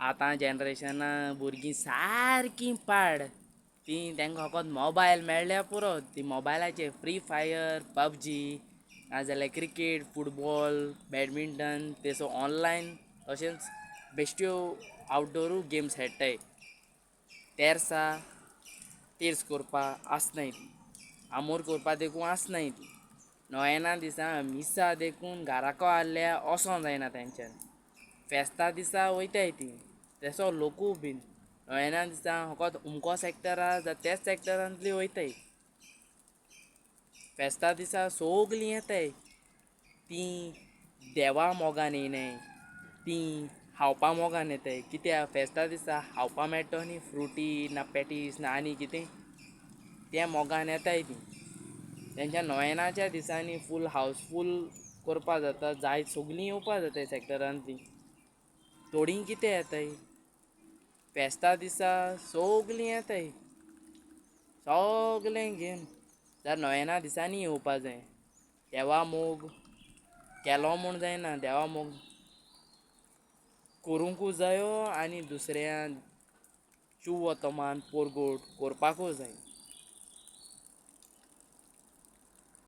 आतां जनरेशना भुरगीं सारकीं पाड. तीं तांकां फकत मोबायल मेळ्ळ्यार पुरो, तीं मोबायलाचेर फ्री फायर, पबजी नाजाल्यार क्रिकेट, फुटबॉल, बॅडमिंटन तेसो ऑनलायन तशेंच बेश्ट्यो आवटडोरूय गेम्स खेळटाय. तेर्सा तेर्स करपाक आसनाय ती, आमोर करपा देखून आसनाय ती. नोयेना दिसा मिसा देखून घाराको आहल्या वोसों जायना तेंच्यान. फेस्ता दिसा वयताय ती. तेसो लोकूय बीन नोयेना दिसा फकत अमको सॅक्टर आहा जाल्यार त्याच सॅक्टरांतली वयताय. फेस्ता दिसा सोगलीं येताय. तीं देवा मोगान येयनाय, तीं खावपा मोगान येताय. कित्याक फेस्ता दिसा खावपा मेळटलो न्ही, फ्रुटी ना पॅटीस ना आनी कितें, त्या मोगान येताय तीं. तेंच्या नोयेनाच्या दिसांनी फूल हावजफूल करपा जाता, जाय सगलीं येवपा जाताय सॅक्टरांतलीं. थोडीं कितें येताय, फेस्ता दिसा सोगलीं येताय, सगलें घेवन. जाल्यार नोयेना दिसांनी येवपा जाय. देवा मोग केलो म्हूण जायना, देवा मोग करूंकूय जायो आनी दुसऱ्यान चुवतमान पोरगोट करपाकूय जाय.